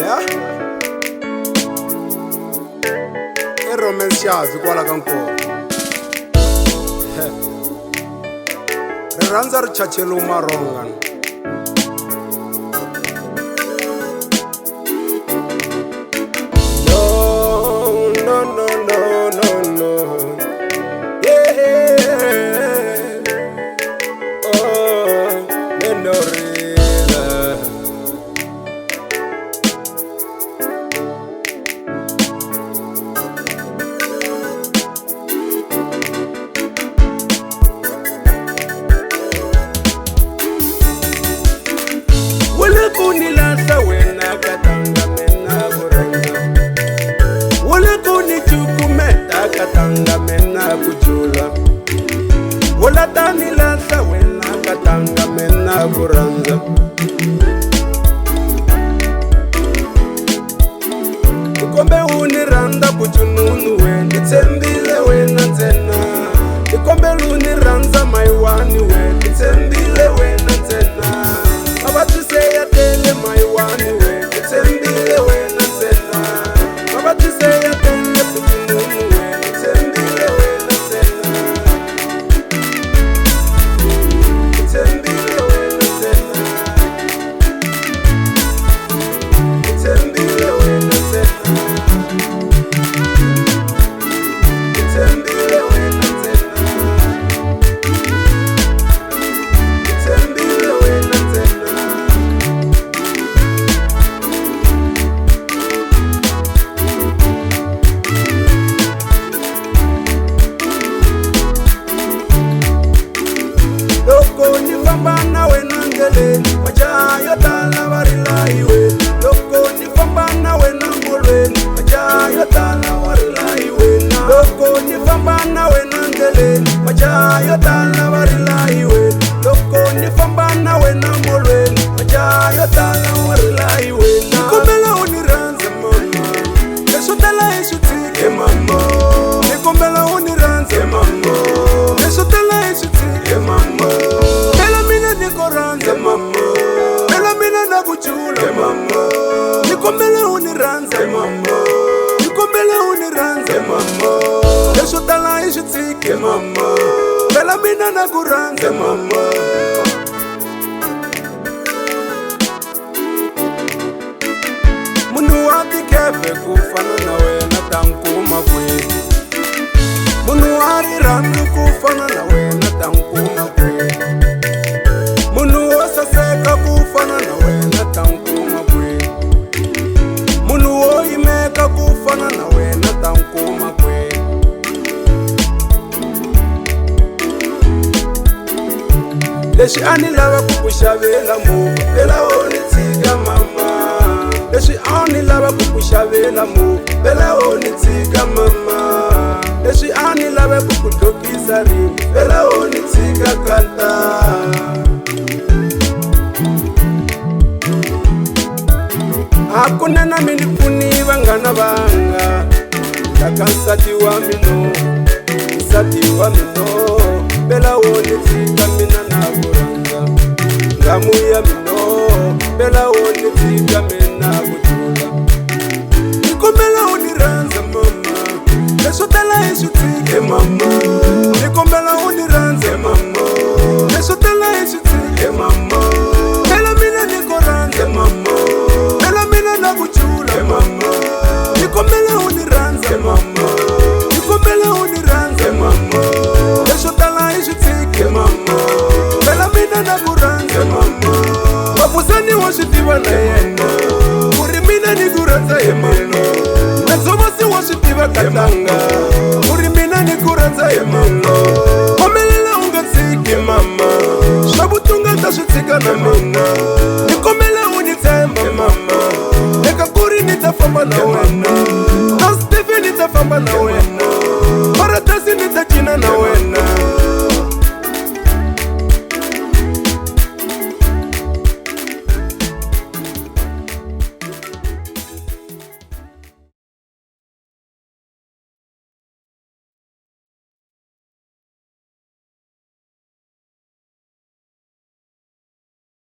Ya i Romance Xavi kwala ka Nkova. Rirhandza ri chacheliwe maronga. No, no, no, no, no, no. Yeah. Oh, no, rila. Wule kunilahla wena katanga mina ku rhandza. Wule kunicukumeta katanga mina ku jula. Wula tanilahla wena katanga mina ku rhandza. Nikombe u ni rhandza ku jununu we, ni tshembile wena ntsena. Nikombela u ni rhandza mayiwani we, ni tshembile wena ntsena. Mavabyi se ya tele mayiwani we, ni tshembile wena ntsena. Mavabyi se ya tele ku jununu we, ni tshembile wena ntsena. Ni tshembile wena ntsena. Ni tshembile wena ntsena. Ni tshembile wena ntsena. Ni tshembile wena ntsena. Loko ni famba na wena ndleleni, majaha yo tala va rila hi wena. Loko ni famba na wena molweni, majaha yo tala va rila hi wena. Loko ni famba na wena ndleleni, majaha yo tala va rila hi wena. Loko ni famba na wena molweni, majaha yo tala va rila hi wena. Nikombela u ni rhandza mama, leswo tala hi swi tshike mama. Nikombela u ni rhandza mama, leswo tala hi swi tshike mama. Phela mina ni ku rhandza mama, phela mina na ku jula mama. Nikombela u ni rhandza mama, nikombela u ni rhandza mama. Leswo tala hi swi tshike mama, phela mina na ku rhandza mama. Munhu wa tikhefe ku fana na wena ta nkuma kwihi? Munhu wa rirhandzu ku fana na wena ta nkuma kwihi? Munhu wo saseka ku fana na wena ta nkuma kwihi? Munhu wo yimeka ku fana na wena ta nkuma kwihi? Leswi a ni lava ku ku xavela movha, phela wo ni tshika mama. Leswi a ni lava ku ku xavela movha, phela wo ni tshika mama. Leswi a ni lava ku ku dlokisa ringi, phela wo ni tshika kanta. Hakunene mi ni pfuni vanghana vanga, la ka nsati wa mina, nsati wa mina, phela wo ni tshika mina na ku rhandza. Nghamu ya mina, phela wo ni tshika mina ku jula. Nikombela u ni rhandza mama, leswo tala hi swi tshike mama. Nikombela u ni rhandza mama, leswo tala hi swi tshike mama. Phela mina ni ku rhandza mama, phela mina na ku jula mama. Nikombela u ni rhandza mama, nikombela u ni rhandza mama. Leswo tala hi swi tshike mama, phela mina na ku rhandza mama. Mafusani wa swi tiva na yena ku ri mina ni ku rhandza hi mama. Na Ndzovasi wa swi tiva katanga ku ri mina ni ku rhandza hi mama. Khomelela u nga tshiki mama, swa vutunga ta swi tshika na mina. Nikombela u ni tshemba mama, eka ku ri ni ta famba na wena. Na Stephen ni ta famba na wena.